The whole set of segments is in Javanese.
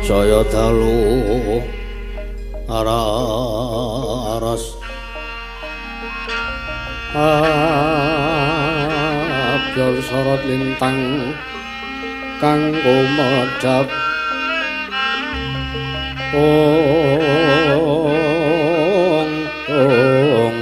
Saya dalu aras abyar sorot lintang kang kumedhap ong ong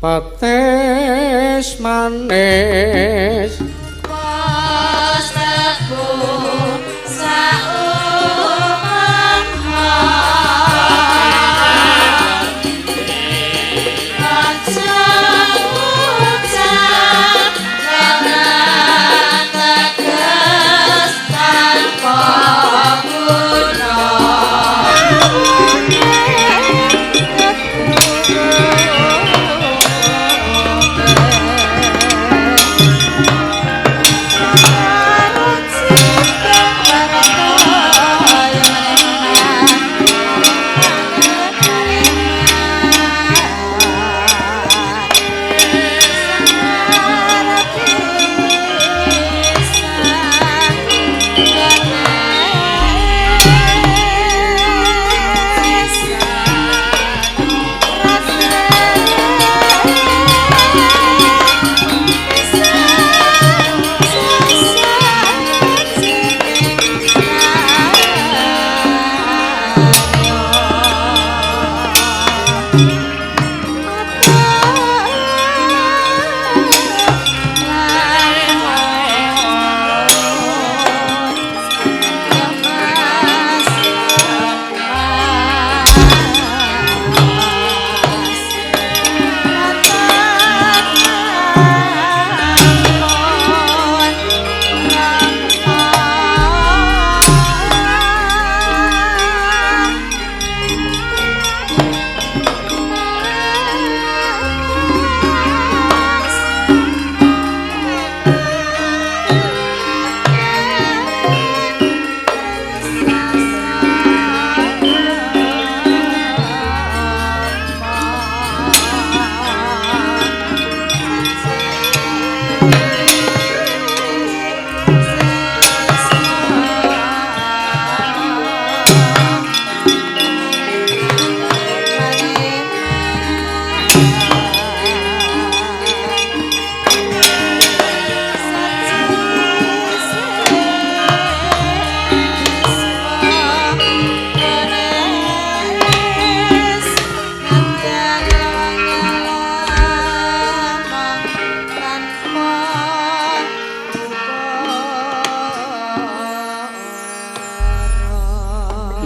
pates manis pos tebu sauman aja ucap lanang teges tanpa guna.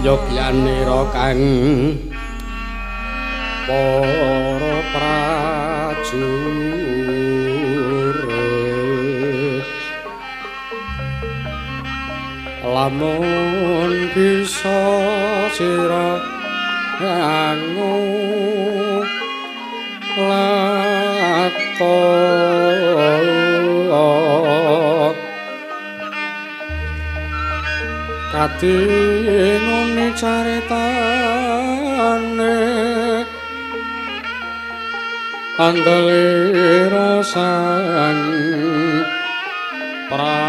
Yogyanira kang para prajurit lamun bisa sira ngangu lakon kadingune caritane andelira sang Prabu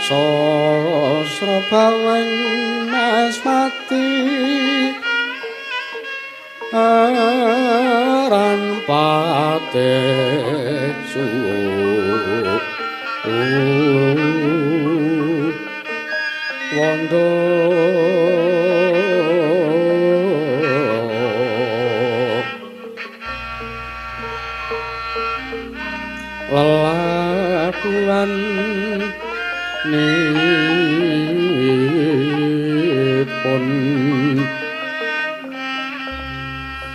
Sosro baweng mas mati aran patecu wondo lelakuan nipun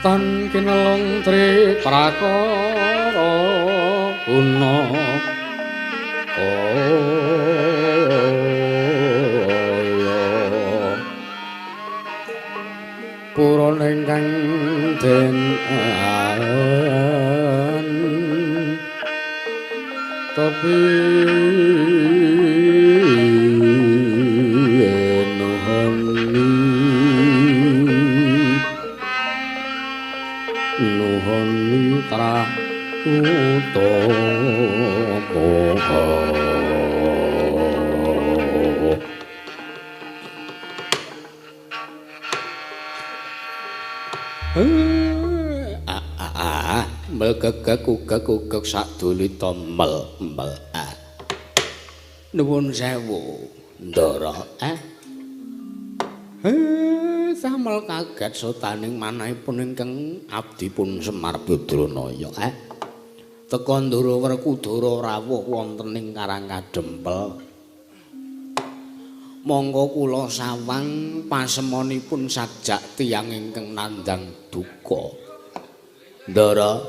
tan kinelung tri prakara guna kaya purun ingkang den an tepi. Putra utama. Melgegek ugek ugek sadulita mel mel. Nuwun sewu, Ndara. Samel kaget sotaning manahipun ingkang abdipun Semar Badranaya. Teka Ndara Werkudara rawuh wonten ing Karang Kadempel. Monggo kula sawang pasemonipun sajak tiyang ingkang nandhang duka. Ndara.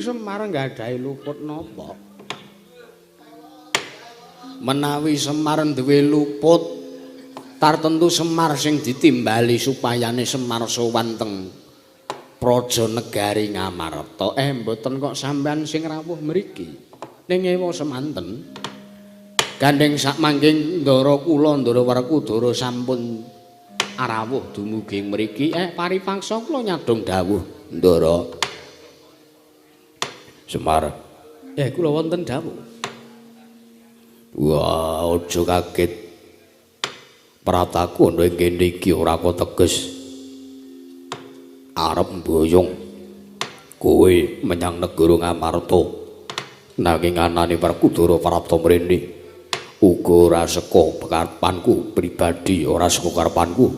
Semar nggadahi luput napa? Menawi Semar duwe luput, tartentu Semar sing ditimbali supayane Semar sowan teng Praja Negari Ngamarta. Mboten kok sampean sing rawuh mriki. Ning ewa semanten. Gandeng sak mangking Ndara kula Ndara Werkudara sampun rawuh dumugi mriki. Paripaksa kula nyadhong dawuh Ndara. Semar. Kula wonten dawuh. Wah, aja kaget. Prataku ana ing kene iki ora kok teges arep mboyong kowe menyang negara Ngamarta. Nanging anane Werkudara prapta mrene uga ora saka karepanku pribadi, ora saka karepanku.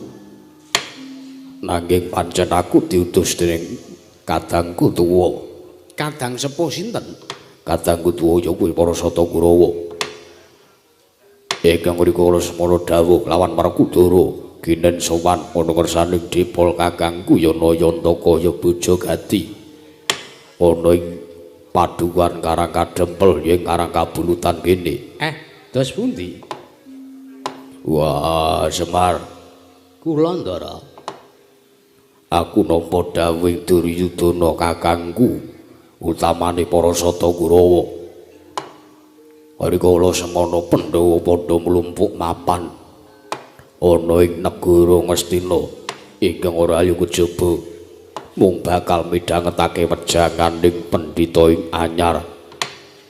Nanging pancen aku diutus dening kadangku tuwa. Kadang sepuh sinten? Kadangku tuwa ya kuwi para Sata Kurawa. Ingkang rikala semana dawuh lawan Werkudara, ginen sowan ana ngersaning dipol kakangku Yana Yantaka ya bojo gati. Ana ing padukuhan Karang Kadempel ya ing Karang Kabulutan kene. Dos pundi? Wah, Semar. Kula Ndara. Aku nampa dawuh Duryudana kakangku, utamane para Sata Kurawa. Rikala semana Pandhawa padha mlumpuk mapan ana ing negara Ngastina ingkang ora ayu kejaba mung bakal midhangetake wejanganing pendhita ing anyar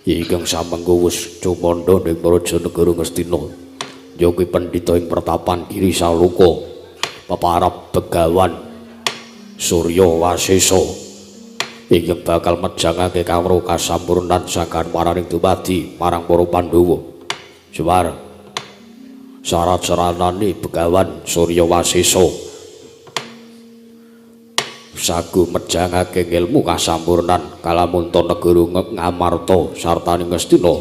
ingkang samengko wis cumandha ning praja negara Ngastina, ya kuwi pendhita ing pertapan Giri Saloka peparab Begawan Surya Wasesa ingkang bakal mejangake kawruh kasampurnan sangkan paraning dumadi marang para Pandhawa. Semar, syarat saranane Begawan Surya Wasesa sagu mejangake ilmu kasampurnan kalamunta negara Ngamarta sartane Ngastina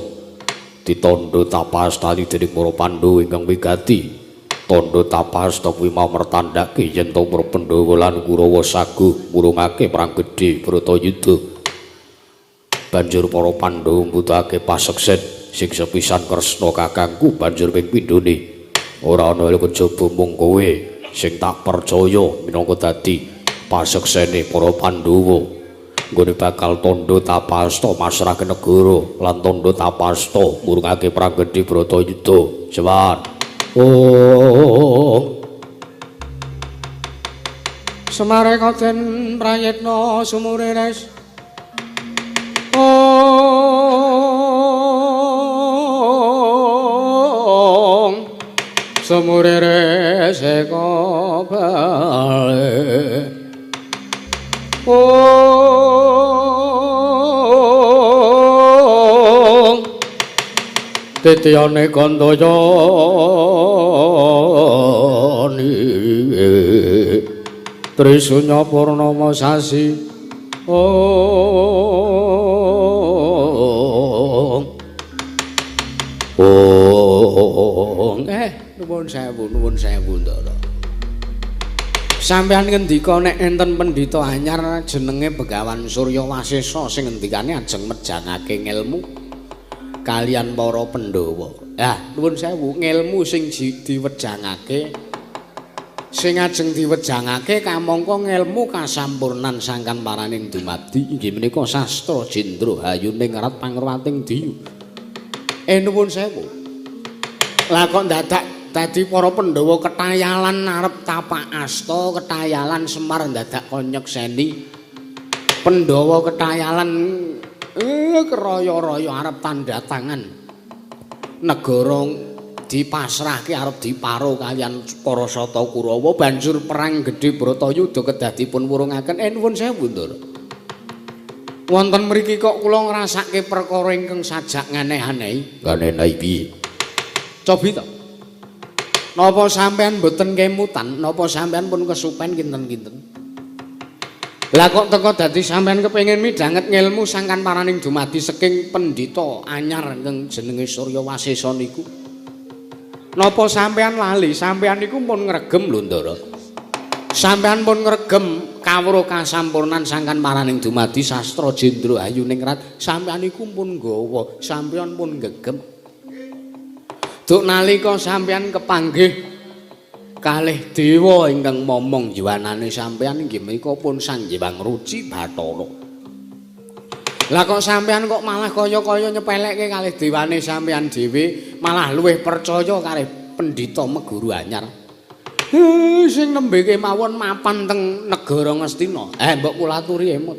ditandha tapastani dening para Pandhawa ingkang wigati. Tandha tapasta kuwi mau mertandhake yen to para Pandhawa lan Kurawa sagu murungake perang gedhe Bratayuda. Banjur para Pandhawa mbutuhake paseksen sing sepisan Kresna kakangku banjur ping pindhone. Ora ana kejaba mung kowe sing tak percaya minangka dadi paseksene para Pandhawa. Nggone bakal tandha tapasta masrahke negara lan tandha tapasta murungake perang gedhe Bratayuda. Semar. Oh. Semare kaden prayitna sumurires. Ong. Sumurires eka bale. Ong. Titiyane kandayani Trisunya Purnama sasi. Ong. Ong. Nuwun sewu, nuwun sewu Ndara. Sampeyan ngendika nek enten pendhita anyar jenenge Begawan Surya Wasesa sing ngendikane ajeng mejangake ngelmu kalian para Pandhawa. Lah, nuwun sewu, ngelmu sing diwejangake sing ajeng diwejangake kamangka ngelmu kasampurnan sangkan paraning dumadi inggih menika sastra jendra hayuning rat pangrwating diyu. Nuwun sewu. Lah kok dadak dadi para Pandhawa ketayalan arep tapak asta, ketayalan Semar dadak kon nyekseni Pandhawa ketayalan keraya-raya arep tanda tangan. Negara dipasrahke arep diparo kaliyan para Sata Kurawa, banjur perang gedhe Bratayuda kedah dipun wurungaken. Nuwun sewu, Ndara. Wonten mriki kok kula ngrasake perkara ingkang sajak nganeh-anehi. Nganeh piye? Cobi to. Napa sampean mboten kemutan? Napa sampean pun kesupen kinten-kinten? Lah kok teka dadi sampean kepengin midhanget ngelmu sangkan paraning dumadi saking pendhita anyar ingkang jenenge Surya Wasesa niku? Napa sampean lali? Sampean niku pun ngregem lho, Ndara. Sampean pun ngregem kawruh kasampurnan sangkan paraning dumadi sastra Jendra Hayuningrat. Sampean niku pun nggawa, sampean pun gegem. Duk nalika sampean kepanggih kalih dewa ingkang momong yuwanane sampean inggih menika pun Sang Hyang Ruci Bathara. Lah kok sampean kok malah kaya-kaya nyepelekke kalih dewane sampean dhewe, malah luwih percaya kalih pendhita Meguru anyar. Sing nembe kemawon mapan teng negara Ngastina. Mbok kula aturi emut.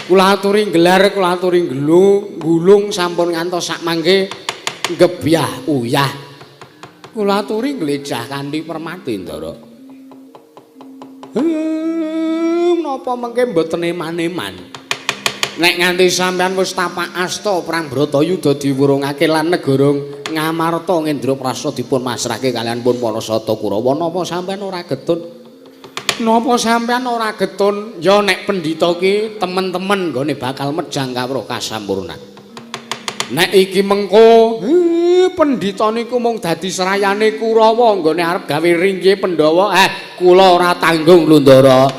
Kula aturi gelar, kula aturi gulung sampun ngantos sak mangke gebyah uyah. Kula aturi nglejah kanthi permati, Ndara. Napa mengke mboten eman-eman? Nek nganti sampean wis tapak asta perang Bratayuda diwurungake lan negara Ngamarta Ngendraprasta dipun masrahke kaliyan pun para Sata Kurawa, napa sampean ora getun? Napa sampean ora getun? Ya nek pendhita ki temen-temen nggone bakal mejang kawruh kasampurnan. Nek iki mengko pendhita niku mung dadi srayane Kurawa nggone arep gawe ringke Pandhawa, kula ora tanggung lho, Ndara.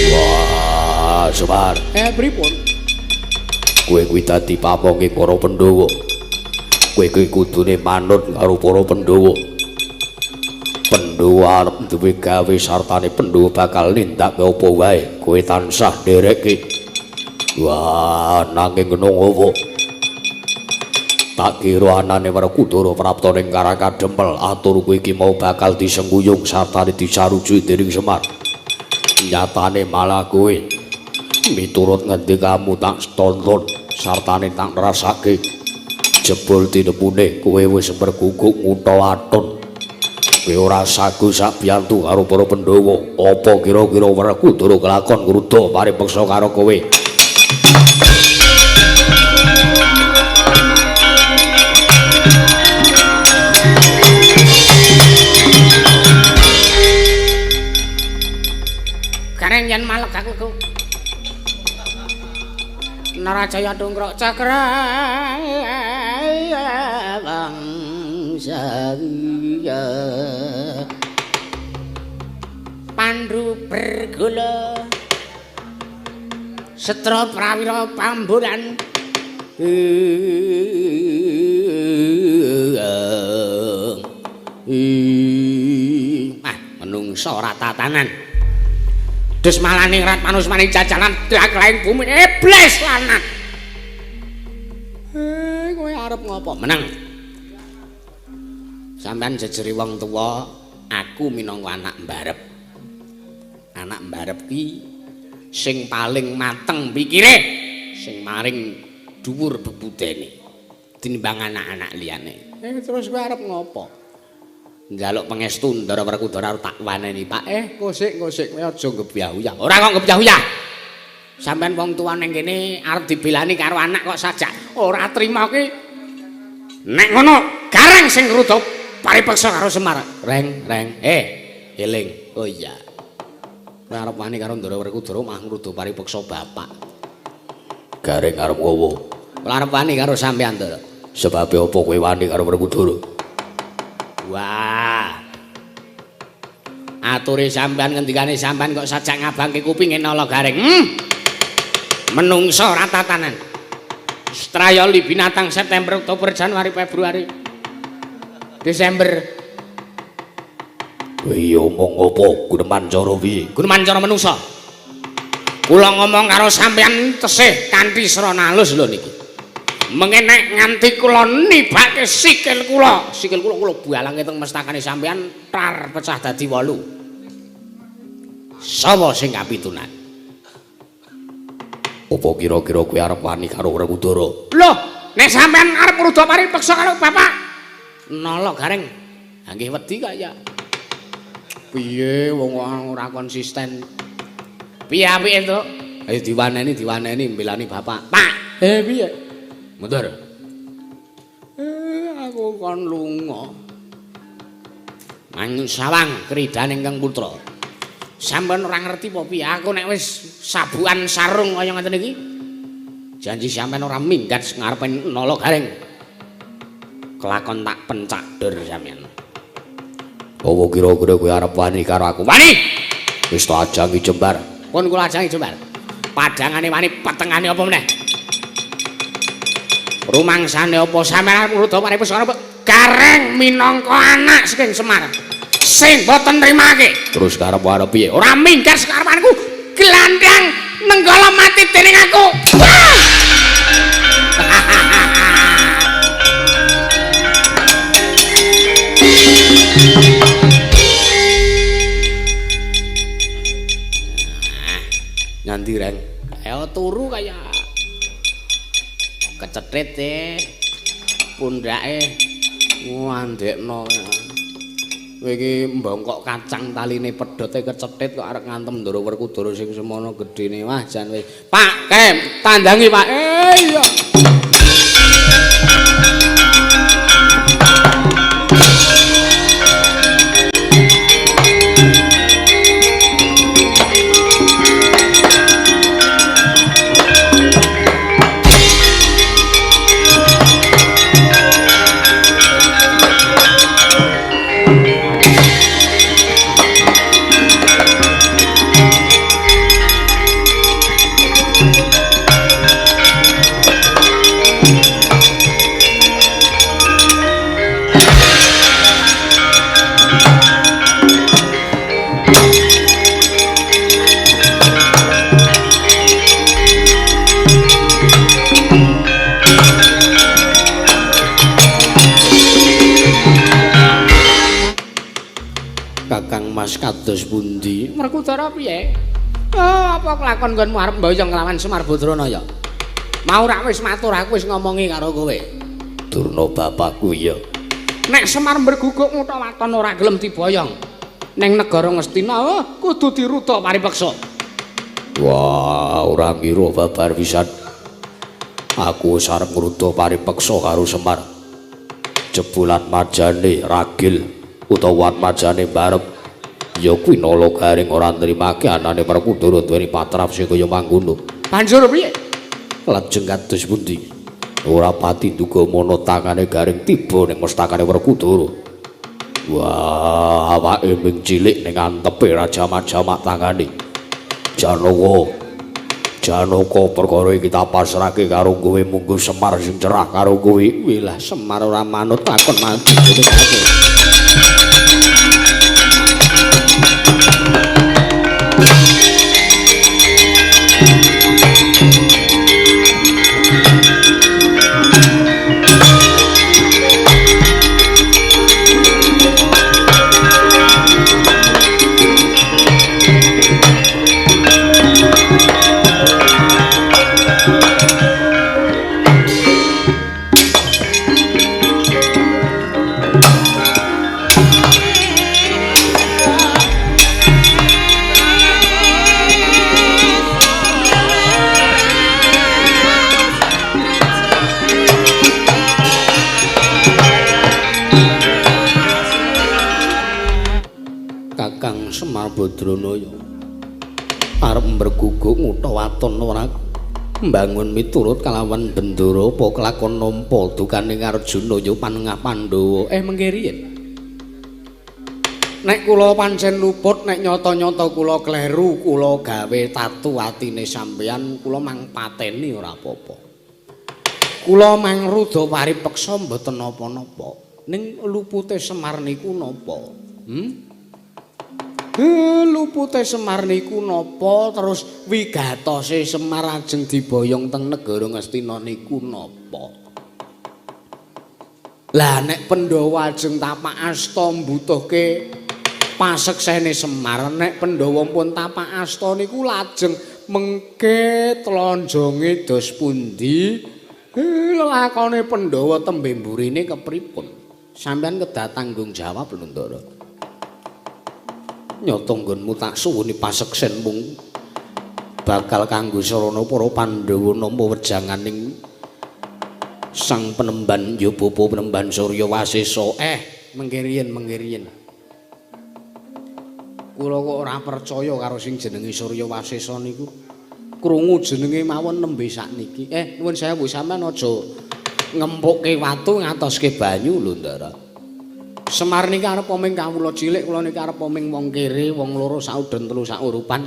Wah, Semar. Pripun? Kowe kuwi dadi pamonge para Pandhawa. Kowe kuwi kudune manut karo para Pandhawa. Pandhawa arep duwe gawe sartane Pandhawa bakal nindakake apa wae, kowe tansah nderekke. Wah, nanging ngono apa? Tak kira anane Werkudara prapta ning Karang Kadempel, atur kowe iki mau bakal disengkuyung sartane disarujuki dening Semar. Nyatane malah kowe miturut ngendikamu tak tonton sartane tak ngrasake. Jebul tinemune kowe wis merguguk ngutha aton. Kowe ora sagu sak biyantu karo para Pandhawa. Apa kira-kira Werkudara kelakon ngruda paripeksa karo kowe? Gareng yen malegak legu. Narajaya dongkrok cakra wangsa Pandu bergula Setra prawira pamburan menungsa ora tatanan. Dusmalane rat manusmane jajalan daklaing bumi iblis lanat. Kowe arep ngopo? Meneng. Sampeyan jejeri wong tuwa, aku minangka anak mbarep. Anak mbarep ki sing paling mateng pikire, sing maring dhuwur bebudene tinimbang anak-anak liyane. Terus kowe arep ngopo? Njaluk pangestu Ndara Werkudara tak waneni, Pak. Kosik-kosik kowe aja gebyah-uyah. Ora kok gebyah-uyah. Sampeyan wong tuwa ning kene arep dibelani karo anak kok sajak ora trima ki. Nek ngono, gareng sing ngruda paripeksa karo Semar. Reng, reng. Eling. Oh iya. Kowe arep wani karo Ndara Werkudara mah ngruda paripeksa bapak. Gareng arep ngowo. Kula arep wani karo sampeyan, Ndara. Sebabe apa kowe wani karo Werkudara? Wah. Ature sampean ngendikane sampean kok sajak ngabangke kupinge nala gareng. Menungsa ora tatanan. Strayoli binatang September, Oktober, Januari, Februari, Desember. Kowe omong apa? Guneman cara piye? Guneman cara menungsa. Kula ngomong karo sampean tesih kanthi srana alus lho niki. Mengenek nganti kula nibake sikil kula. Sikil kula kula balange teng mestakane sampean tar pecah dadi 8. Sapa sing kapitunan? Apa kira-kira kowe arep wani karo Werkudara? Lho, nek sampean arep ngruda paripeksa karo bapak. Nala Gareng. Ha nggih wedi kaya. Piye wong ora konsisten. Piye apike, Entuk? Ayo diwaneni, diwaneni mbelani bapak. Pak, piye? Mundur. Aku kon lunga. Mang sawang kridane ingkang putra. Sampeyan ora ngerti apa piye aku nek wis sabukan sarung kaya ngeten iki. Janji sampeyan ora minggat ngarepe Nala Gareng. Kelakon tak pencak dur sampeyan. Apa kira-kira kowe arep wani karo aku? Wani. Wis tak ajangi jembar. Pun kula ajangi jembar. Padangane wani, petengane apa meneh? Rumangsane apa sampeyan arep ngruda paripeksa karo Gareng minangka anak saking Semar. Sing boten nrimake. Terus karep arep piye? Ora minggat sekarepanku glandang nenggala mati dening aku. Nganti Reng. Ayo turu kaya kecethit e pundhake ngandekno. Kowe iki mbongkok kacang taline pedhote kecethit kok arep ngantem Ndara Werkudara sing semono gedene. Wah jan wis. Pak, kem tandangi Pak. Iya. Kakang Mas kados pundi? Werkudara piye? Oh, apa kelakon nggonmu arep mboyong nglawan Semar Badranaya? Mau rak wis matur aku wis ngomongi karo kowe. Durna bapakku ya. Nek Semar mberguguk ngutha waton ora gelem diboyong ning negara Ngastina, oh, kudu diruda paripeksa. Wah, ora ngira babar pisan. Aku wis arep ngruda paripeksa karo Semar. Jebulan majane ragil utawa majane barep ya kuwi Nala Gareng ora nrimake anane Werkudara duweni patrap sing kaya mangkono. Banjur piye? Lajeng kados pundi? Ora pati nduga mono tangane Gareng tiba ning mestakane Werkudara. Wah, awake ming cilik ning antepe raja jamak tangane. Janaka, Janaka perkara iki tak pasrahke karo kowe munggo Semar sing cerah karo kowe. Wilah Semar ora manut lakon mati. Kakang Semar Badranaya arep mberguguk ngutha waton ora mbangun miturut kalawan bendara apa kelakon nampa dukaning Arjuna ya panengah Pandhawa. Mengke riyin. Nek kula pancen luput, nek nyata-nyata kula kleru, kula gawe tatu atine sampeyan, kula mang pateni ora apa-apa. Kula mang ruda paripeksa mboten napa-napa. Ning lupute Semar niku napa? Lupute Semar niku napa terus wigatose Semar ajeng diboyong teng negara Ngastina niku napa? Lah nek Pandhawa ajeng tapak asta mbutuhke paseksene Semar, nek Pandhawa pun tapak asta niku lajeng mengke tlonjonge dos pundi? Lelakone Pandhawa tembe mburine kepripun? Sampeyan kedah tanggung jawab lho, Ndara. Nyata nggonmu tak suwuni paseksen mung bakal kanggo sarana para Pandhawa nampa wejanganing Sang Penemban ya Bapa Penemban Surya Wasesa. Mengke riyen, mengke riyen. Kula kok ora percaya karo sing jenenge Surya Wasesa niku. Krungu jenenge mawon nembe sakniki. Nuwun sewu sampean aja ngempukke watu ngatoske banyu lho, Ndara. Semar niki arep ming kawula cilik, kula niki arep ming wong kere, wong loro sauden telu saurupan.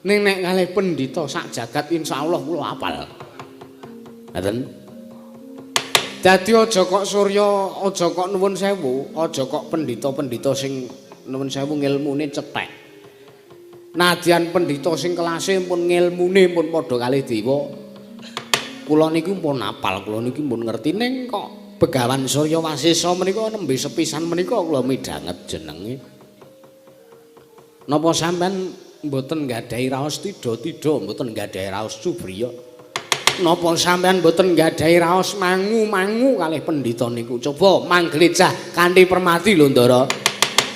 Ning nek kalih pendhita sak jagat insyaallah kula apal. Ngaten. Dadi aja kok Surya, aja kok nuwun sewu, aja kok pendhita-pendhita sing nuwun sewu ngilmune cethek. Nadyan pendhita sing kelase pun ngilmune pun padha kalih dewa. Kula niki pun apal, kula niki pun ngerti ning kok Begawan Surya Wasesa menika nembe sepisan menika kula midhanget jenenge. Napa sampean mboten nggadahi raos tidha-tidha, mboten nggadahi raos cubriya? Napa sampean mboten nggadahi raos mangu-mangu kalih pendhita niku? Coba mangglejah kanthi permati lho, Ndara.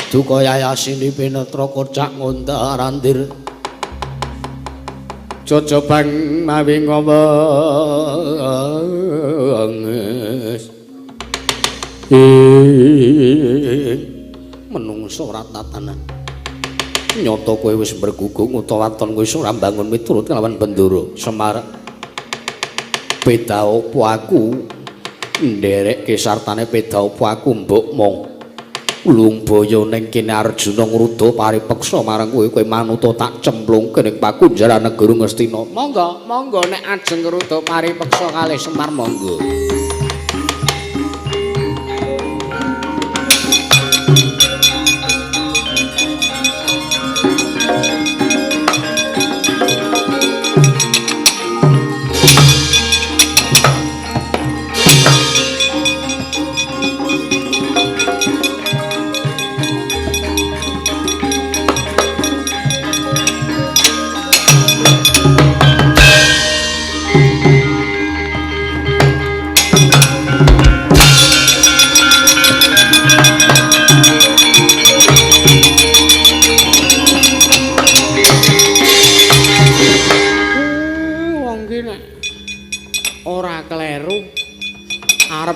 Duka yayasini pinetra kocak ngontar-andir. Jajabang mawi ngomong. Menungso ora tatanan. Nyata kowe wis bergugung utawa waton kowe ora mbangun miturut kelawan Bendoro Semar. Beda apa aku nderekke sartane beda apa aku mbok mong. Lungbaya ning kene Arjuna ngruda paripeksa marang kowe, kowe manuta tak cemplungke ning pakunjaran negara Ngastina. Monggo, monggo nek ajeng ngruda paripeksa kalih Semar monggo.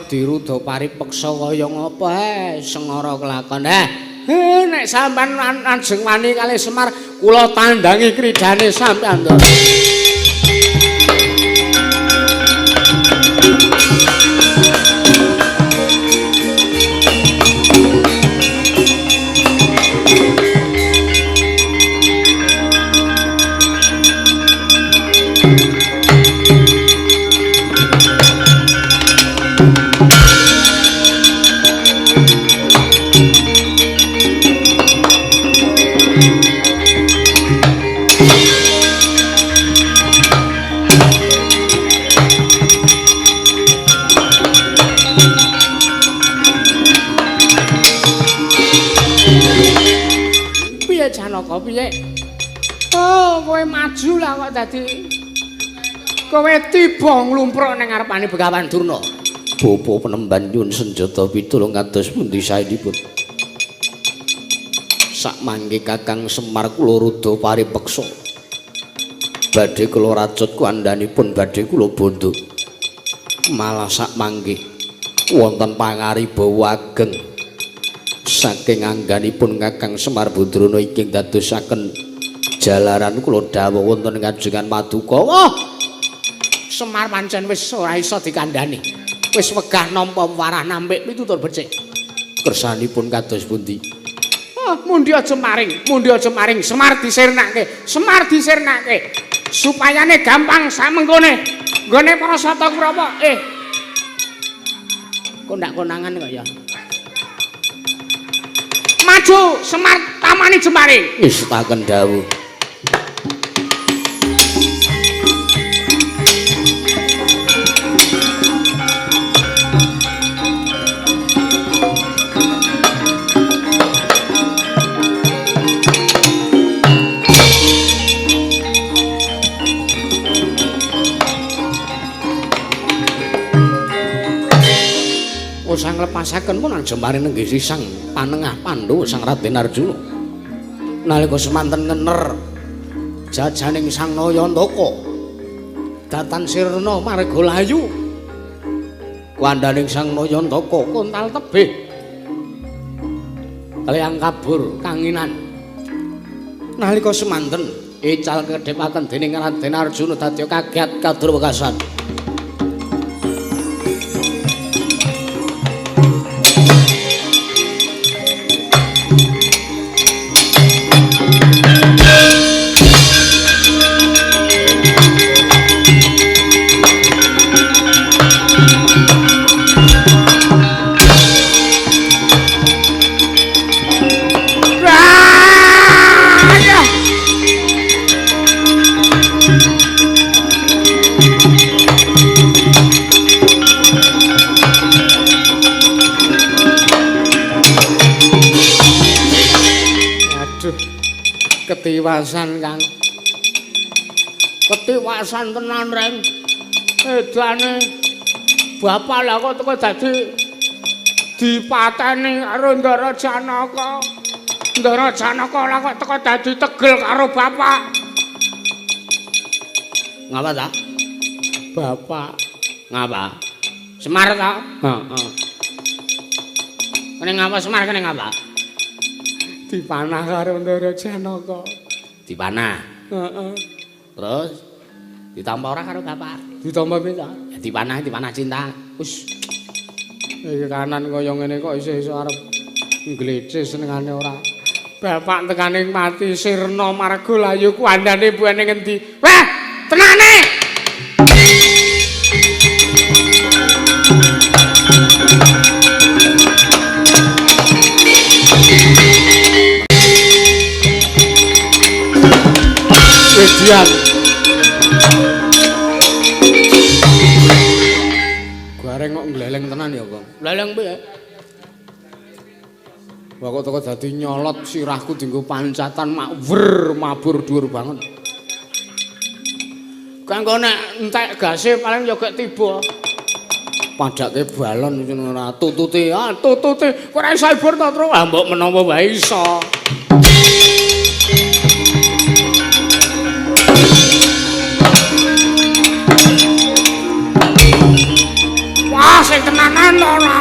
Diruda paripeksa kaya ngapa sengara kelakon. Nek sampean ajeng wani kalih Semar kula tandhangi kridane sampean to. Piye Janaka piye? Oh, kowe maju lah kok dadi kowe tiba nglumpruk ning ngarepane Begawan Durna. Bapa Penemban nyuwun senjata pitulung kados pundi saenipun? Sakmangke Kakang Semar kula rudha paripeksa. Badhe kula racut kandhanipun badhe kula bondo. Malah sakmangke wonten pangaribawa ageng saking angganipun Kakang Semar Budrono ingkang dadosaken jalaran kula dawuh wonten ngajengan paduka. Wah! Semar pancen wis ora iso dikandhani. Wis wegah nampa warah nampik pitutur becik. Kersanipun kados pundi? Ah, mundi aja maring, mundi aja maring, Semar disirnake, Semar disirnake. Supayane gampang samengkone. Nggone para sata Kurawa. Kondak konangan kok ya. Maju Maju Semar tamani jembaring. Ngestaken dawuh. Sang lepasaken pun jembaring nenggih sang panengah Pandhawa Sang Raden Arjuna. Nalika semanten ngener jajaning Sang Nayantaka datan sirna marga layu. Kandhaning Sang Nayantaka kontal tebih. Kaliang kabur kanginan. Nalika semanten ical kedhepaken dening Raden Arjuna dadi kaget kadur wekasan. Ketiwasan Kang. Ketiwasan tenan Reng. Edane bapak lah kok teko dadi dipateni karo Ndara Janaka. Ndara Janaka lah kok teko dadi tegel karo bapak. Ngapa ta? Bapak. Ngapa? Semar ta? Heeh. Kene ngapa Semar kene ngapa? Dipanah karo Ndara Janaka. Dipanah. Heeh. Terus ditampa ora karo bapak? Ditampa piye ta? Ya dipanah, dipanah cinta. Wis. Iki kanan kaya ngene kok isih iso arep nglecis senengane ora. Bapak tekane mati sirna marga layu kuandane buane ngendi? Wah, tenane. Wedian. Gareng kok ngleleng tenan ya, Kang. Gleleng piye? Wah kok teko dadi nyolot sirahku dienggo pancatan mak wer mabur dhuwur banget. Kanggo nek entek gase paling ya gek tiba. Padake balon ngono ora tutute. Ah tutute kok ora iso ibur to, Tru? Ah mbok menawa wae iso. Wah, sing tenanan ora.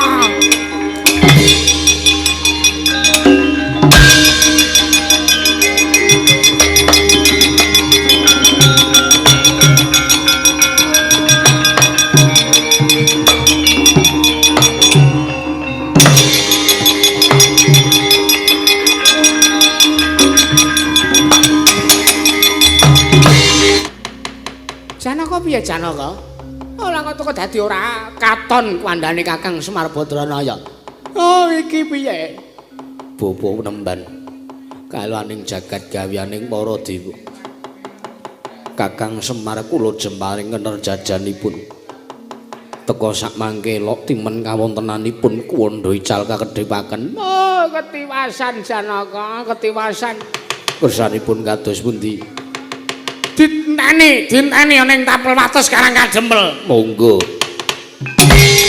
Janaka piye Janaka? Ora kok teko dadi ora katon kandhane Kakang Semar Badranaya. Oh iki piye? Bopo nemban kalaning jagat gawianing para dewa. Kakang Semar kula jemparing ngener jajanipun. Teka sak mangke lok timen kawontenanipun kuwandha ical kakedhepaken. Oh ketiwasan Janaka, ketiwasan. Kersanipun kados pundi? Dinteni, dinteni ana ing tapel wates Karang Kadempel. Monggo. Oleh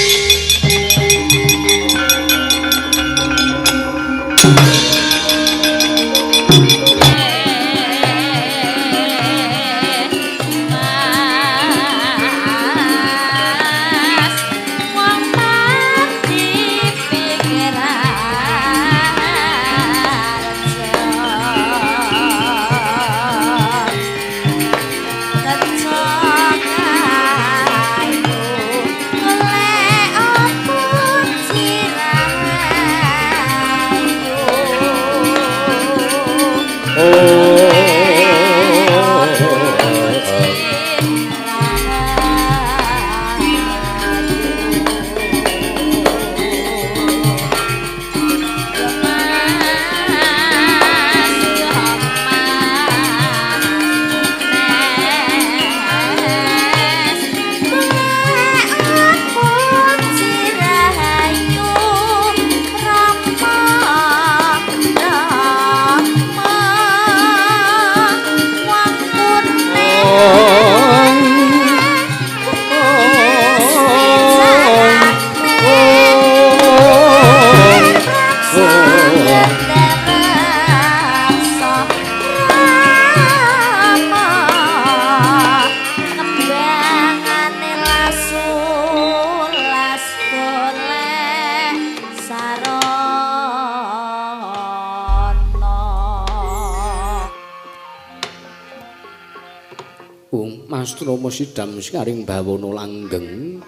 Astrama sidam sekaring bawana langgeng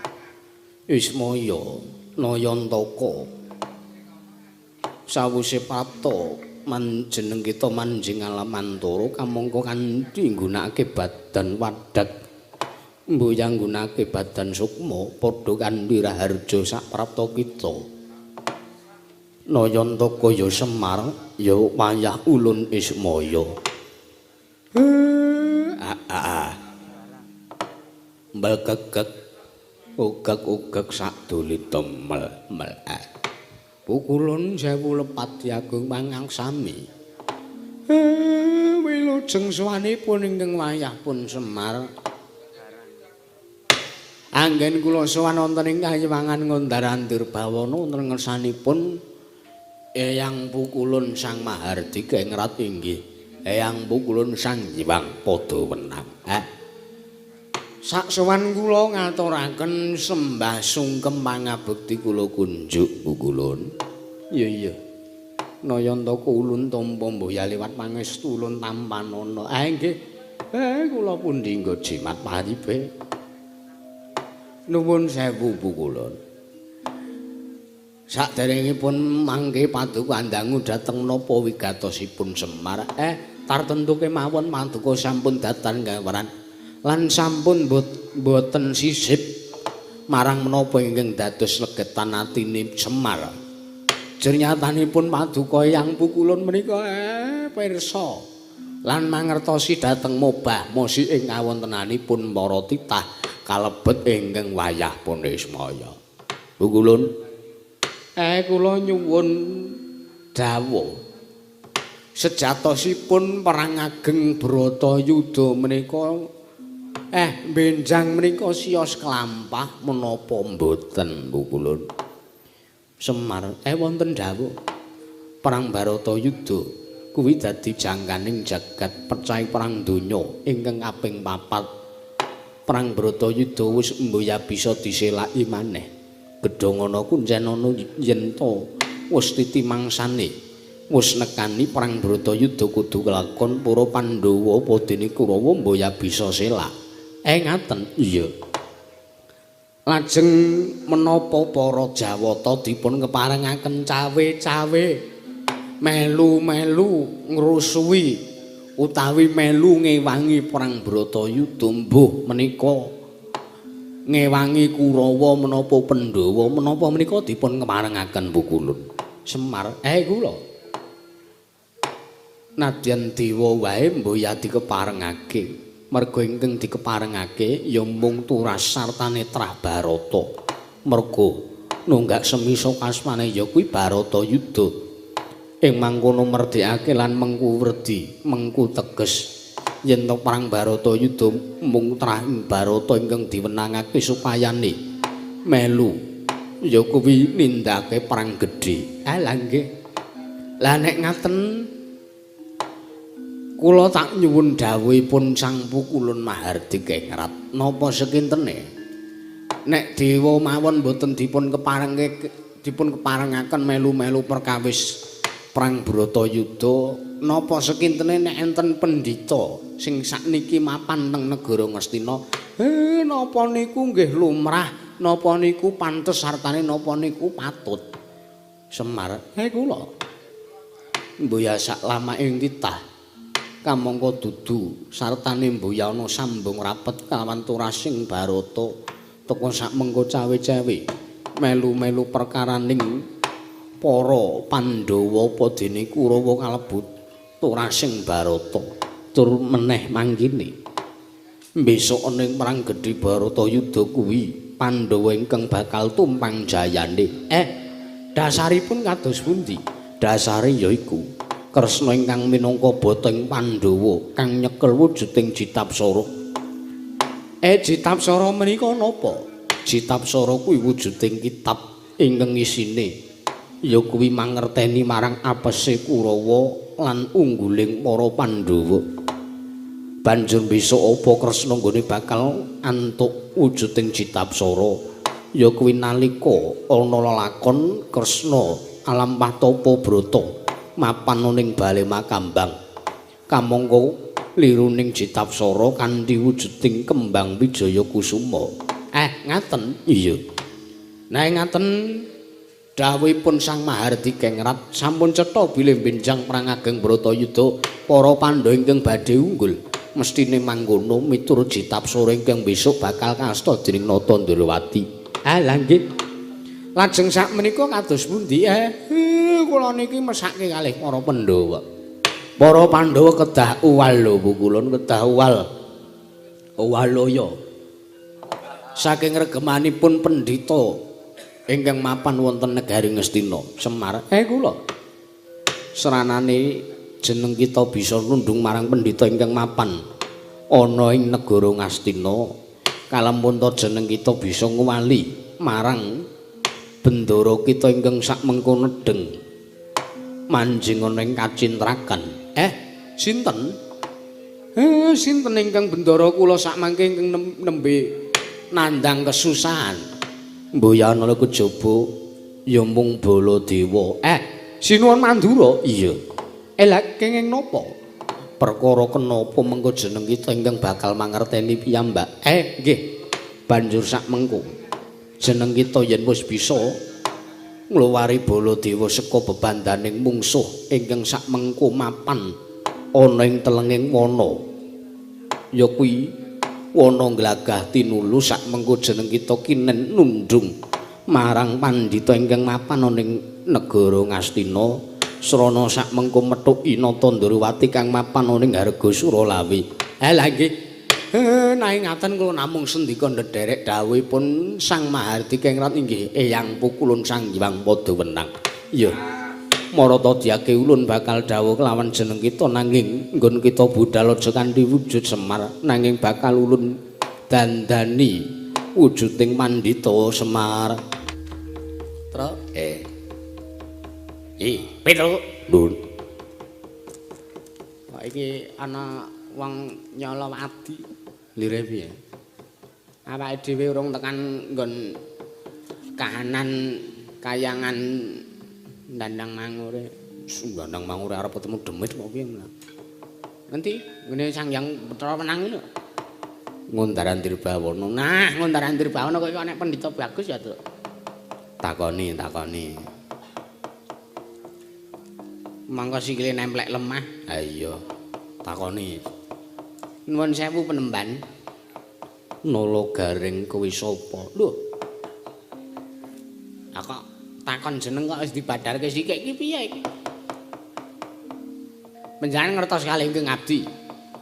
Ismaya Nayantaka sawise prapta manjeneng kita manjing alam antara kamangka kanthi nggunakake badan wadat mboyang nggunakake badan sukma padha kanthi raharja saprapta kita. Nayantaka ya Semar ya wayah ulun Ismaya. Mbelgegeg ugeg-ugeg sakduli temel mel. Pukulun sewu lepat agung mangangsami. Wilujeng sowanipun ingkang wayah pun Semar. Anggen kula sowan wonten ing kayiwangan Ngondar-andir bawana wonten ngersanipun Eyang Pukulun Sang Mahardika ing Rat inggih Eyang Pukulun Sang Hyang Padawenang. Sak sowan kula ngaturaken sembah sungkem pangabekti kula kunjuk Pukulun. Iya iya. Nayantaka ulun tampa mboya liwat pangestu ulun tampanana. Nggih. Kula pundi nggo jimat paripe. Nuwun sewu Pukulun. Saderengipun mangke paduka andangu dhateng napa wigatosipun Semar. Tartentu kemawon paduka sampun datan gaweran lan sampun boten sisip marang menapa ingkang dados legetan atine Semar. Jernyatanipun paduka Eyang Pukulun menika pirsa lan mangertosi dhateng mobah mosi ing kawontenanipun para titah kalebet ingkang wayah pun Ismaya. Pukulun, kula nyuwun dawuh. Sejatosipun perang ageng Bratayuda menika benjang menika sios kelampah menapa mboten Pukulun? Semar, wonten dawuh. Perang Bharatayuda kuwi dadi jangkaning jagat pecah perang donya ingkang kaping papat. Perang Bharatayuda wis mboya bisa diselaki maneh. Gedhong ana kuncen ana yen to wis titi mangsane wis nekani perang Bharatayuda kudu kelakon para Pandhawa apa dene Kurawa mboya bisa selak. Ngaten iya. Lajeng menapa para Jawata dipun keparengaken cawe-cawe melu-melu ngrusuhi utawi melu ngewangi perang Bharatayuda mbuh menika ngewangi Kurawa menapa Pandhawa menapa menika dipun keparengaken Pukulun? Semar, kula nadyan dewa wae mboya dikeparengake. Merga ingkang dikeparengake ya mung turas sartane trah Barata. Merga nunggak semisa kasmane ya kuwi Bharatayuda. Ing mangkono merdekake lan mengku werdi, mengku teges yen to perang Bharatayuda mung trah Barata ingkang diwenangake supayane melu ya kuwi nindakake perang gedhe. Lha nggih. Lah nek ngaten kula tak nyuwun dawuhipun Sang Pukulun Mahardika ing Rat. Napa sekintene? Nek dewa mawon mboten dipun keparengke dipun keparengaken melu-melu perkawis perang Bharatayuda, napa sekintene nek enten pendhita sing sakniki mapan teng negara Ngastina, napa niku nggih lumrah, napa niku pantes sartane napa niku patut? Semar, kula mboya sak lamake titah kamangka dudu sartane mboya ana sambung rapet kalawan turasing Barata teka sak mengko cawe-cawe melu-melu perkaraning para Pandhawa apa dene Kurawa kalebu turasing Barata tur meneh mangkene besok ning perang gedhe Bharatayuda kuwi Pandhawa ingkang bakal tumpang jayane. Dasaripun kados pundi? Dasare yaiku Kresna ingkang minangka boteng Pandhawa kang nyekel wujuding Jitapsara. Jitapsara menika napa? Jitapsara kuwi wujuding kitab ingkang isine ya kuwi mangerteni marang apese Kurawa lan ungguling para Pandhawa. Banjur besok apa Kresna nggone bakal antuk wujuding Jitapsara? Ya kuwi nalika ana lelakon Kresna alampah tapa brata mapan ning bale makambang. Kamangka Liruning Jitapsara kanthi wujuding kembang Wijaya Kusuma. Ngaten? Iya. Nah ngaten dawuhipun Sang Mahardika Ngrat sampun cetha bilih benjang perang ageng Bratayuda para Pandhawa ingkang badhe unggul. Mestine mangkono miturut Jitapsara ingkang besok bakal kasta dening Nata Ndrawati. Lah nggih. Lajeng sak menika kados pundi? Kula niki mesake kalih para Pandhawa. Para Pandhawa kedah uwal lho pukulun, kedah uwal. Uwalaya. Saking regemanipun pendhita ingkang mapan wonten negari Ngastina, Semar. Kula. Seranane jeneng kita bisa nundung marang pendhita ingkang mapan ana ing negara Ngastina, kalamun ta jeneng kita bisa nguwali marang bendara kita ingkang sak mengko nedheng manjing ana ing kacintrakan. Sinten? Sinten ingkang bendara kula sak mangke ingkang nembe nandhang kesusahan? Mboyana kejaba ya mung Baladewa. Sinuwun Mandura? Iya. Lah kenging napa? Perkara kenapa mengko jeneng kita ingkang bakal mangerteni piyambak? Nggih. Banjur sak mengko jeneng kita yen wis bisa ngluwari Baladewa saka bebandaning mungsuh ingkang sak mengko mapan ana ing telenging wana. Ya kuwi wana glagah tinulu sak mengko jeneng kita kinen nundung marang pandhita ingkang mapan ana ing negara Ngastina srana sak mengko methuki Nata Ndrawati kang mapan ana ing Harga Suralawi. Lah nggih. Nanging ngaten kula namung sendika ndederek dawuhipun Sang Mahardika Ngrat inggih Eyang Pukulun Sang Hyang Padawenang. Iya. Marata diake ulun bakal dawuh kelawan jeneng kita nanging nggon kita budal aja kanthi wujud Semar nanging bakal ulun dandani wujuding pandhita Semar. Tro Petro. Nun. Kok iki ana wong nyolowati lire piye? Awake dhewe urung tekan nggon kahanan kayangan Dandang Mangure. Dandang Mangure arep ketemu demit kok piye? Nanti ngene Sang Hyang Petro menang lho. Ngundaran Dirbawana. Nah, Ngundaran Dirbawana kok ana pendhita bagus ya, Truk. Takoni, takoni. Mangko sikile nemplek lemah. Ha iya. Takoni. Nuwun sewu penemban. Nala Garing kuwi sapa? Lho. Lah kok takon jeneng kok wis dibadarke sikik iki piye iki? Panjenengan ngertos kalih ingkang abdi.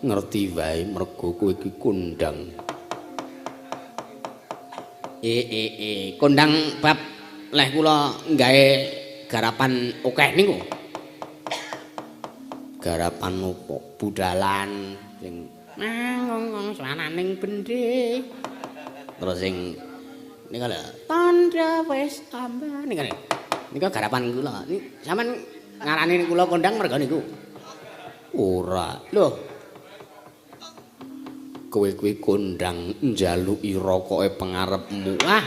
Ngerti wae mergo kowe iki kondang. Kondang bab leh kula nggawe garapan akeh niku. Garapan opo? Budalan sing mangong swananing bendhe. Terus sing nika lho, tandha wis amba nika lho. Nika garapan kula. Sampeyan ngarani kula kondang merga niku. Ora. Lho. Kowe kuwi kondang njaluki rokoke pengarepmu. Wah.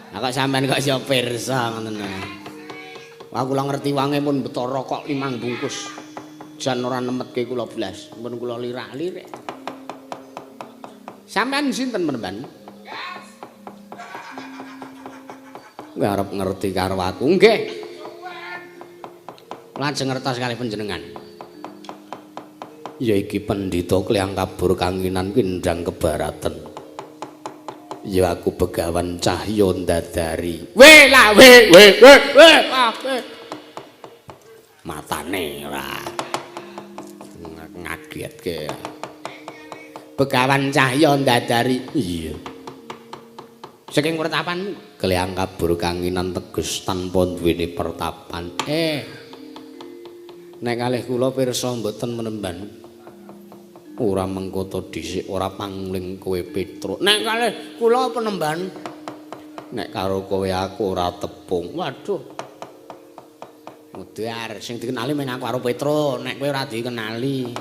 Lah kok sampeyan kok iso pirsa ngoten. Wah kula ngerti wange pun beto rokok 5 bungkus. Jan ora nemetke kula blas, pun kula lirak-lirik. Sampeyan sinten penemban? Kowe arep ngerti karo aku? Nggih. Lajeng ngertos kalih panjenengan. Ya iki pendhita Kliyang Kabur Kanginan Kindang Kebaratan. Ya aku Begawan Cahya Ndadari. We lah we we we we. Matane ora ngagetke. Begawan Cahya Ndadari. Iya. Saking pertapan Kliyang Kabur Kanginan teges tanpa duweni pertapan. Nek kalih kula pirsa mboten menemban. Ora mengko to dhisik ora pangling kowe Petruk. Nek kalih kula penemban. Nek karo kowe aku ora tepung. Waduh. Mudhar sing dikenali men aku karo Petruk, nek kowe ora dikenali.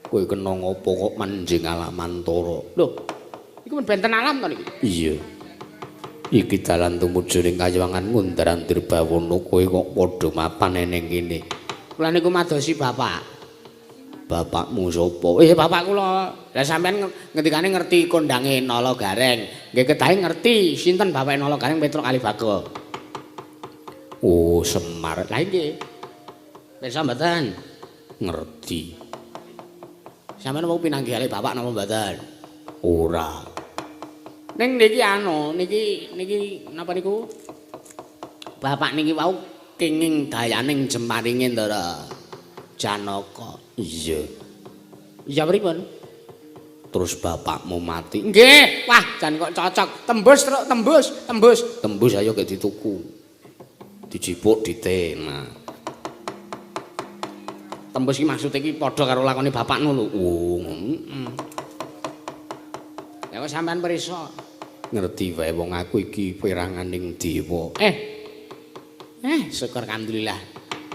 Kowe kena ngopo kok manjing alamantara? Lho. Iku men benten alam to niki? Iya. Iki dalan tumuju ning kayangan Ngundaran Dirbawana kowe kok padha mapan ning kene. Kula niku madosi bapak. Bapakmu sapa? Bapak kula. Lah sampean ngendikane ngerti kondange Nala Gareng. Nggih kedahe ngerti sinten bapake Nala Gareng Petruk Kalibaga. Oh, Semar. Lah nggih. Pirsa mboten? Ngerti. Sampeyan wau pinanggih kali bapak napa mboten? Ora. Ning niki anu, niki niki napa niku? Bapak niki wau kenging dayaning jemaringe Ndara Janaka. Iya. Iya pripun? Terus bapakmu mati. Nggih. Wah, jan kok cocok. Tembus truk, tembus, tembus. Tembus ayo gek dituku. Dijipuk ditena. Tembus iki maksude iki padha karo lakone bapakmu lho. Oh, heeh. Ya kok sampean pirsa? Ngerti wae wong aku iki peranganing dewa. Syukur alhamdulillah.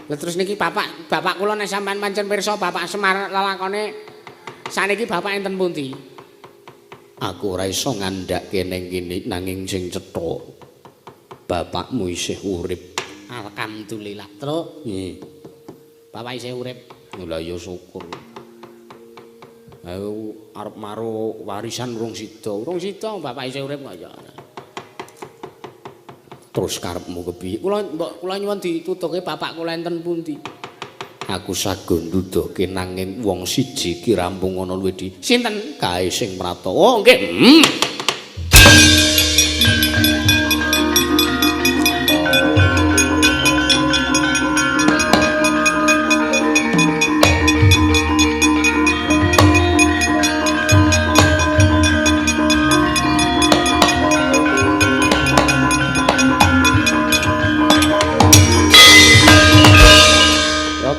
Lah terus niki bapak kula nek sampean pancen pirsa bapak Semar lelakone saniki bapak enten pundi? Aku ora iso ngandhake ning kene nanging sing cetha bapakmu isih urip. Alhamdulillah, Truk. Nggih. Bapak isih urip. Lah ya syukur. Ayo arep maro warisan urung sida. Urung sida bapak isih urip kok ya. Terus karepmu kepiye? Kula mbok kula nyuwun dituduhke bapak kula enten pundi? Aku sago nduduhke nanging wong siji ki rampung ana luwih di. Sinten? Kae sing Pratawa. Oh, nggih.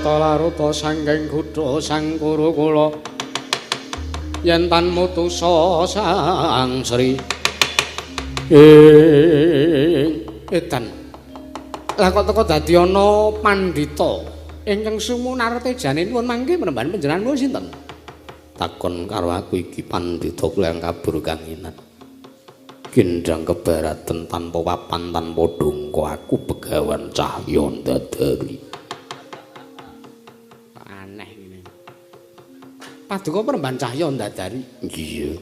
Laruta sanggeng kutha sang Kurukula yen tan mutusa sang Sri ing edan. Lah kok teka dadi ana pandhita ingkang sumunarte jane nuwun mangke penemban panjenengan kula sinten? Takon karo aku iki pandhita kula kabur kanginan. Gendang kebaratan tanpa papan tanpa dongko aku begawan cahya ndadari. Paduka Peremban Cahya Ndadari. Iya.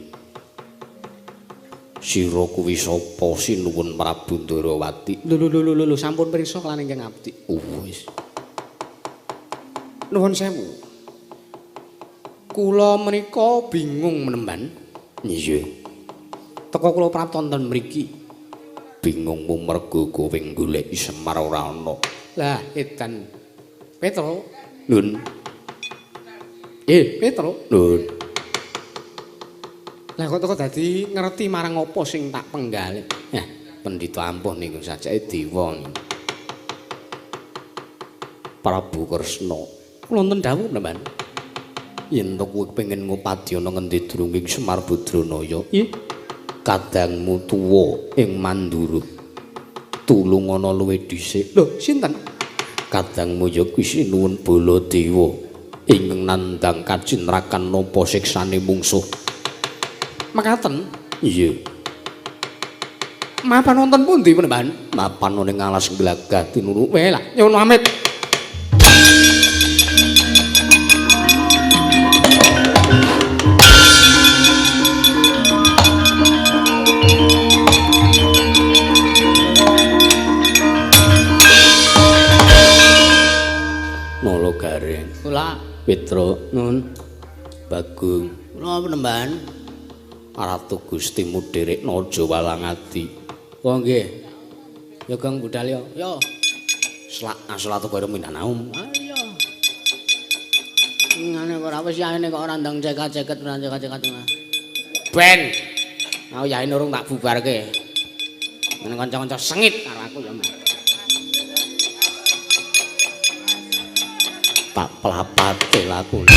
Sira kuwi sapa sinuwun Prabu Ndarawati? Lho lho lho lho sampun pirsa kelan ingkang abdi. Wis. Nuwun sewu. Kula menika bingung menemban. Iya. Teka kula prapta wonten mriki. Bingungmu mergo kowe goleki Semar ora ana. Lah edan. Petro. Nun. Petro. Nun. Lah kok teko dadi ngerti marang apa sing tak penggalih. Nah, pendhita ampuh niku sajake dewa niku. Prabu Kresna. Kula wonten dawuh menemban. Yen to kowe pengen ngupadya ngendi drunging Semar Badranaya, nggih. Kadangmu tuwa ing Mandura. Tulung ana luwih dhisik. Lho, sinten? Kadangmu ya kuwi sinuwun Baladewa. Ingkang nandhang kacintrakan napa siksane mungsuh. Mekaten? Iya. Mapan wonten pundi penemban? Mapan ning alas Glagah tinuru. Weh lah, nyuwun pamit. Nala Gareng. Kula Petro nun Bagong. Kula penemban. Ratu Gustimu dherekna aja walang ati. Oh nggih. Ya Gong budal yo. Yo. Selak aslatu karo minanaum. Ayo. Ngene kok ora wis yaene kok ora ndang cekat-ceket ora cekat-cekat. Ben. Aku yaene urung tak bubarke. Men kanca-kanca sengit karo aku ya. Tak pelapate lakune.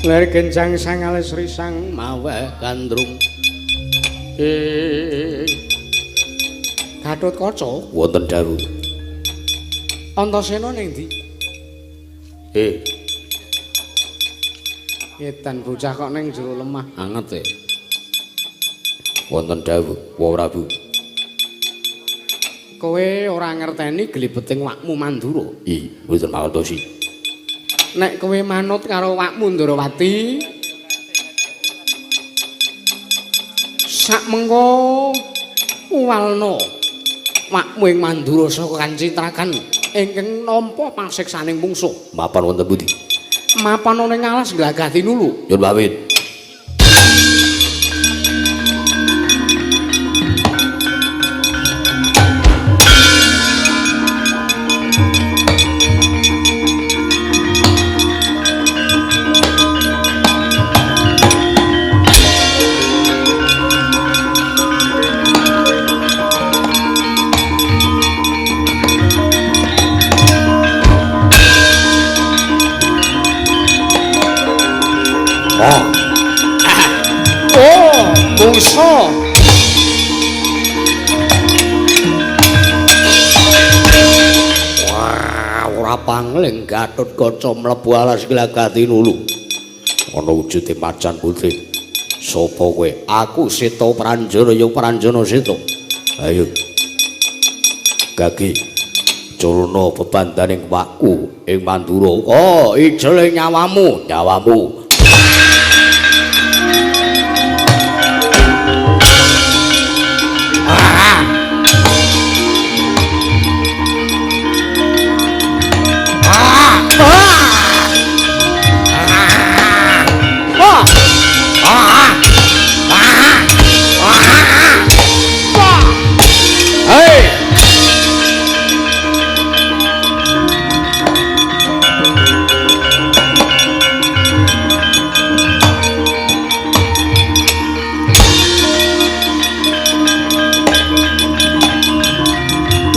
Ler genjang sang alis risang maweh gandrung. Gatotkaca wonten dawuh. Antasena ning ndi? Edan bocah kok ning jero lemah anget e. Wonten dawuh, Wa Prabu. Kowe ora ngerteni glibeting wakmu Mandura. Ih, mboten mangertosi. Nek kowe manut karo wakmu Ndrawati, sak mengko uwalna wakmu ing Mandura saka kancitrakan ingkang nampa pasiksaning mungsuh. Mapan wonten pundi? Mapan ana ing alas Glagah Tinulu. Nyuwun pamit. Oh, bungsu. Wah, ora pangling Gatotkaca mlebu alas Glagah Tinulu. Ana wujude macan putih. Sapa kowe? Aku Seta Pranjana, ya Pranjana Seta. Ayo. Gagi culna bebandaning wakku ing Mandura. Oh, ijele nyawamu, nyawamu.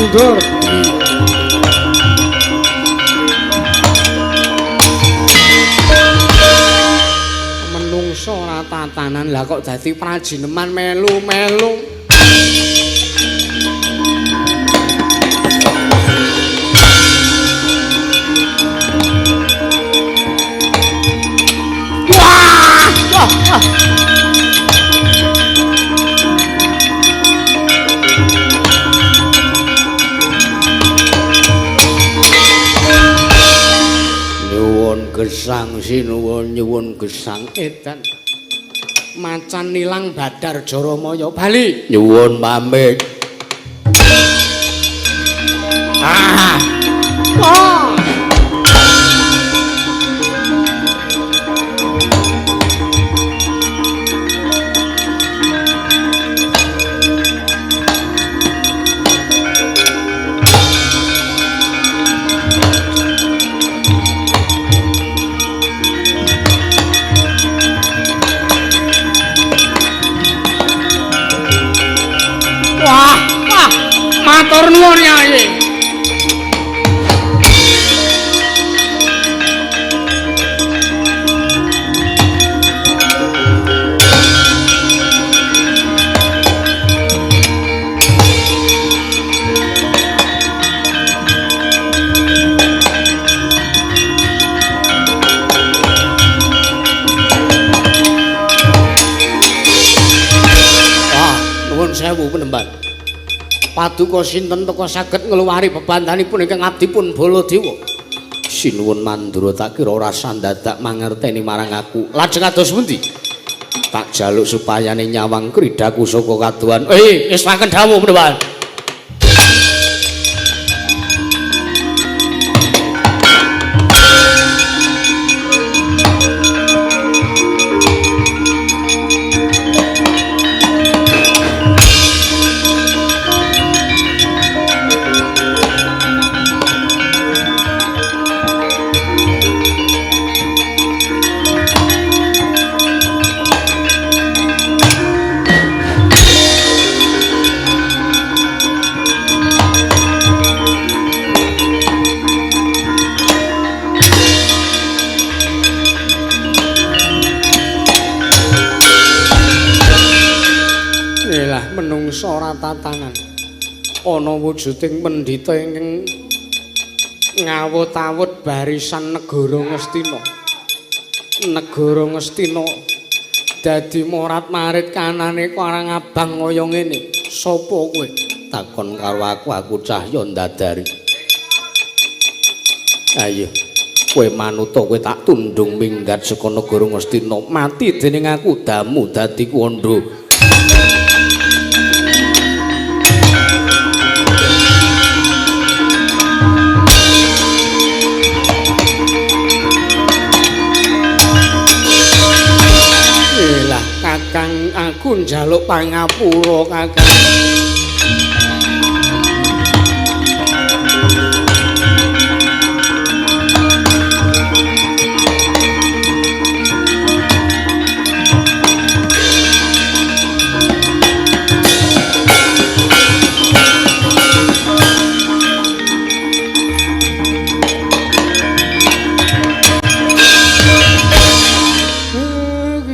Mundur. Menungso ora tatanan lah kok dadi prajineman melu-melu. Wah! Wah! Wah! Gesang sinuwun nyuwun gesang edan. Macan nilang badar Jaramaya bali. Nyuwun pamit. Ah. Oh. Wah, wah, matur nuwun Yai. Wah, nuwun sewu penemban. Paduka sinten teka saged ngluwari bebandanipun ingkang abdipun Baladewa. Sinuwun Mandura tak kira ora sandadak mangerteni marang aku. Lajeng kados pundi? Tak jaluk supayane nyawang kridaku saka kaduhan. Wis mangken dawuh penemban. Wah, menungsa ora tatanan. Ana wujuding pendhita ingkang ngawut-awut barisan negara Ngastina. Negara Ngastina dadi morat-marit kanane karang abang kaya ngene. Sapa kowe? Takon karo aku, aku Cahya Ndadari. Ayo, kowe manuta, kowe tak tundung minggat saka negara Ngastina. Mati dening aku damu dadi kandha. Lah Kakang, aku njaluk pangapura Kakang.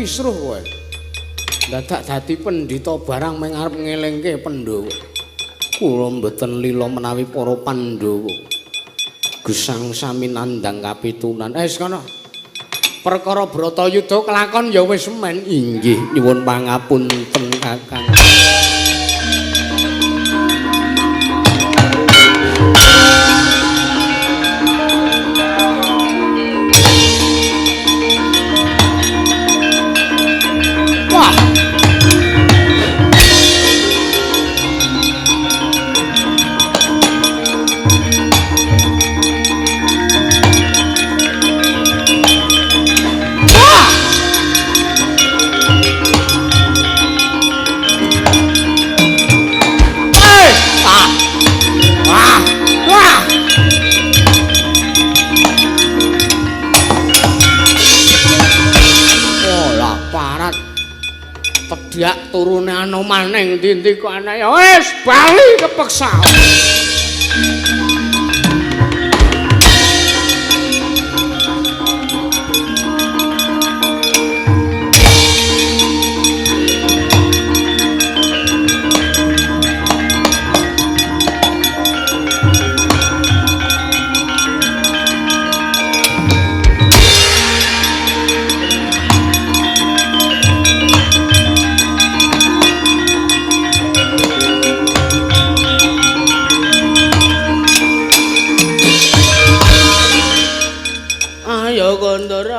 Kisruh kowe. Dadak dadi pendhita barang mung arep ngelingke Pandhawa. Kula mboten lila menawi para Pandhawa gesang sami nandhang kapitunan. Wis kono. Perkara Bratayuda kelakon ya wis men. Inggih, nyuwun pangapunten Kakang. Wah. Wah. Wah. Oh lah parat. Tedhak turune Anoman ning ndi-ndi kok anake. Wis bali kepeksa.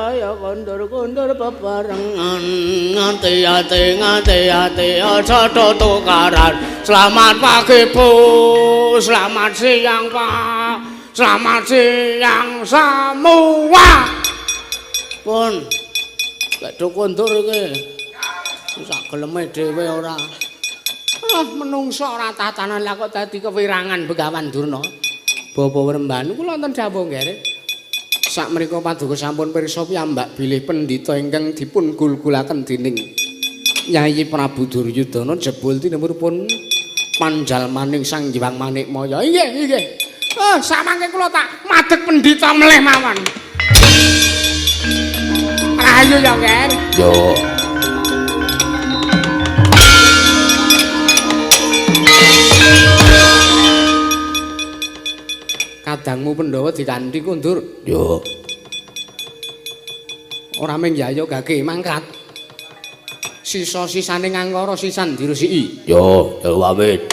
Ayo kondur, kondur bebarengan. Ngati-ati, ngati-ati, aja do tukaran. Selamat pagi Bu, selamat siang Pak, selamat siang semua. Pun, gak do kondur iki. Sak geleme dhewe ora. Ah, menungso ora tatanan lah kok dadi kewirangan Begawan Durna. Bapak Wrembanu kula wonten dawuh nggih. Sakmenika paduka sampun pirsa piyambak bilih pendhita ingkang dipun gul-gulaken dening Nyai Prabu Duryudana jebul tinemuripun panjalmaning Sang Hyang Manikmaya. Inggih, inggih. Ah, samangke kula tak madheg pendhita melih mawon. Rahayu ya, Nger. Yo. Kadangmu Pandhawa dikanthi kundur. Yo. Ora mung yayo gage mangkat. Sisa-sisane ngangkara sisan diresiki. Yo, yo pamit.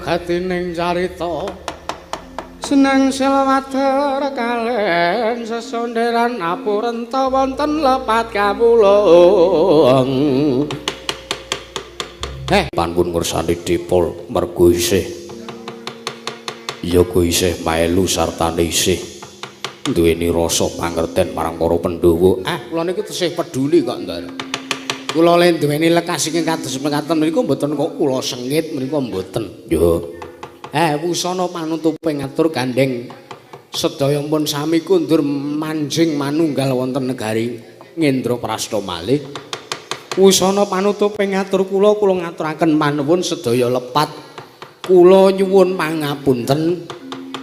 Gatining carita seneng selwater kalen Sesonderan apurenta wonten lepat kawula. Panpun ngersani dipol mergo isih ya ku isih melu sartane isih duweni rasa pangerten marang para Pandhawa. Ah, kula niku tesih peduli kok, Ndara. Kula le duweni lekas ingkang kados mekaten menika mboten kok kula sengit menika mboten. Yo. Wusana panutupe ngatur gandeng sedaya pun sami kundur manjing manunggal wonten negari Ngendraprasta malih. Wusana panutupe ngatur kula, kula ngaturaken manuwun sedaya lepat. Kula nyuwun pangapunten.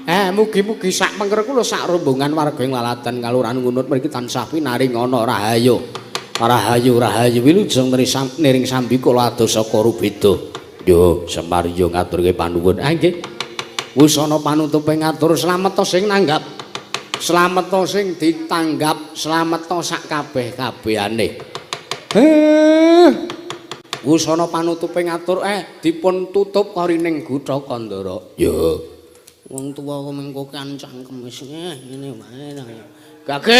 Mugi-mugi sak pengker kula sak rombongan warga ing Laladan Kalurahan Ngunut mriki tansah pinaring ana rahayu. Rahayu rahayu wilujeng niring sambikala adoh saka rubeda. Yo, Semar yo ngaturke panuwun. Ah nggih. Wusana panutupe ngatur slameta sing nanggap. Slameta sing ditanggap, slameta sak kabeh-kabehane. Wusana panutupe ngatur dipun tutup korining gutha Kandara. Yo. Wong tuwa kok mengko kan cangkem wis ngene wae. Gage.